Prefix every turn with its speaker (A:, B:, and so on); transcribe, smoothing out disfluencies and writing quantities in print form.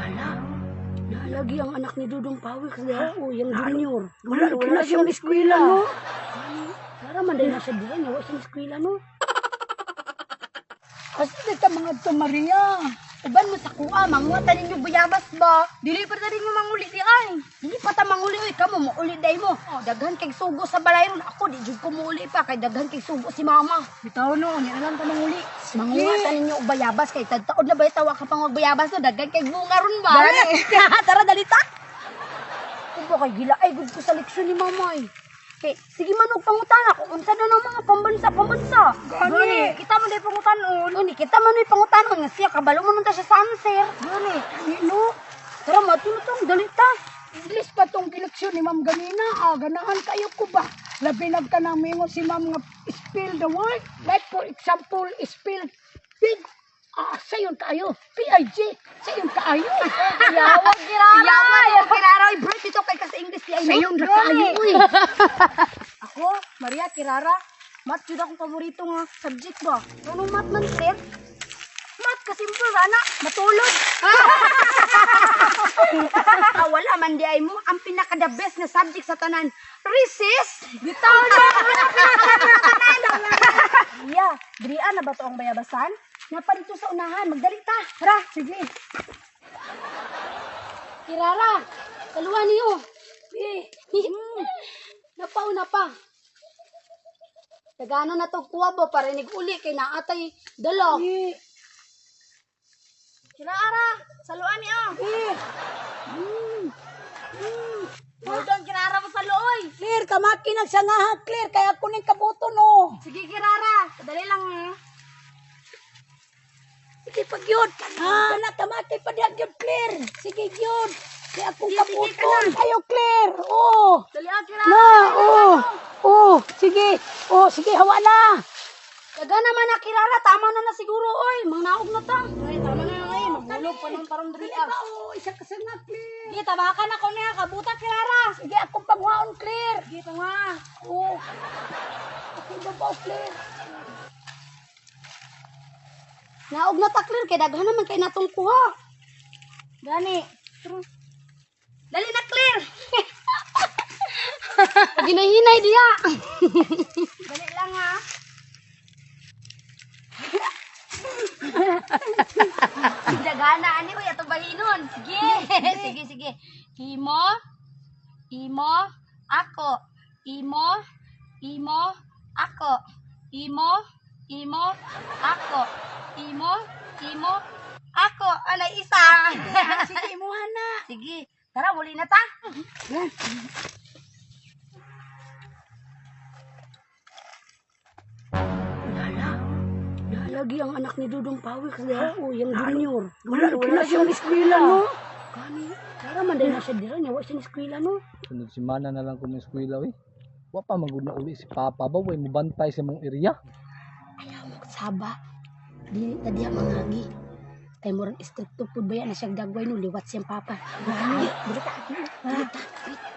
A: Lala. Nalagi ang anak ni Dudong Pawik sa o yung junior. Wala, wala siyang eskwela, no? Tara man dahil nasa dira niya, wala siyang eskwela, no?
B: Asa di ka mga to, Maria?
A: Uban mo sa kuha, manguha ta ninyo bayabas ba?
C: Dili pa ta ninyo manguli di ay.
A: Dili pa ta manguli oy, kamo mouli day mo. Daghan kay sugo sa balay ron. Ako di jud ko mouli pa kay daghan kay sugo si mama.
B: Bitaw no, ni alam ka manguli.
A: Manguha ta ninyo og bayabas kay tadtaod na bay tawa ka pang og bayabas no, daghan kay bunga ron ba? Tara dali ta. Kubo kay gila ay gud ko sa leksyon ni mama eh. Kay sige man og pangutana kung unsa na ng mga pambansa pambansa.
B: Gani.
C: Kita man day pangutanon.
A: Uni kita man ay pangutanon nga siya kabalo man unta siya sa answer.
C: Gani.
B: Gani no.
A: Tara matulog dali ta.
B: English pa tong gileksyon ni Ma'am ganina. Ah, ganahan kayo ko ba? Labi na ka nang mingon si Ma'am nga spell the word. Like for example, spell pig. Ah, sayon kaayo. P-I-G. Sayon kaayo.
C: Yawag kirara.
A: Yawa kirara oy break ito kay kasi English di ay no.
B: Sayon ra kaayo uy.
C: Ako, Maria Kirara. Math jud akong paborito nga subject ba.
A: Anong math man sir?
C: Math ka simple ra na, matulog.
A: Ah, wala man di ay mo ang pinaka the best na subject sa tanan. Recess.
C: Bitaw na. Iya, dirian na ba to ang bayabasan?
A: Napa dito sa unahan, magdali ta.
C: Tara,
B: Sige.
A: Kirara, kaluwa niyo. Eh, Napauna pa. Tagano na to kuha ba para uli kay naatay dala.
B: Eh,
C: Kirara, saluan niyo.
B: eh.
C: Hold on, Kirara mo sa looy.
B: Clear, kamaki nagsangaha, clear. Kaya ako ning kabuto no.
C: Sige, Kirara, dali lang. Eh.
B: Sige pag yun. Ah, na kamaki pa diyan yun, clear. Sige yun. Kaya akong
C: Sige, sige ka
B: kabuton. Ayo, clear. Oh.
C: Dali ah, Kirara.
B: Na, oh. Oh, sige. Oh, sige, hawa na.
A: Daga naman na Kirara, tama na na siguro oy, mangnaog na ta.
C: Ay, tama na na ngayon. Maghulog pa ng tarong diri ah.
B: Oh, isa ka sa nga, clear.
C: Sige, tabakan ako niya. Kabuta, Kirara.
B: Sige, akong pangwaon, clear.
C: Sige, tama.
B: Oh. Ako babaw, clear.
A: Naog na ta clear kay daghan naman kay natong kuha.
C: Gani. True.
A: Dali na clear. Ginahinay diya.
C: Dali lang ah.
A: Dagana ani oy ato bahinon. Sige. Sige, sige. Imo, imo, ako. Imo, imo, ako. Imo, imo, ako. Imo, imo, ako. Anay isa.
B: Sige, imuha na.
A: Sige. Tara, muli na ta. Lala. Nalagi ang anak ni Dudong Pawik sa o yung junior.
B: Wala, wala siyang eskwela, no?
A: Gani, tara man dahil nasa dira niya, wala siyang eskwela no.
D: Sunod semana na lang ko mo eskwela oy. Wa pa man gud na uli si Papa ba way mobantay sa mong area.
A: Ayaw mo saba. Dili ta diha mangagi. Kay murag istrikto pud ba yan na siyang dagway no liwat siyang papa. Gani, dili ta. Dili ta. Wait.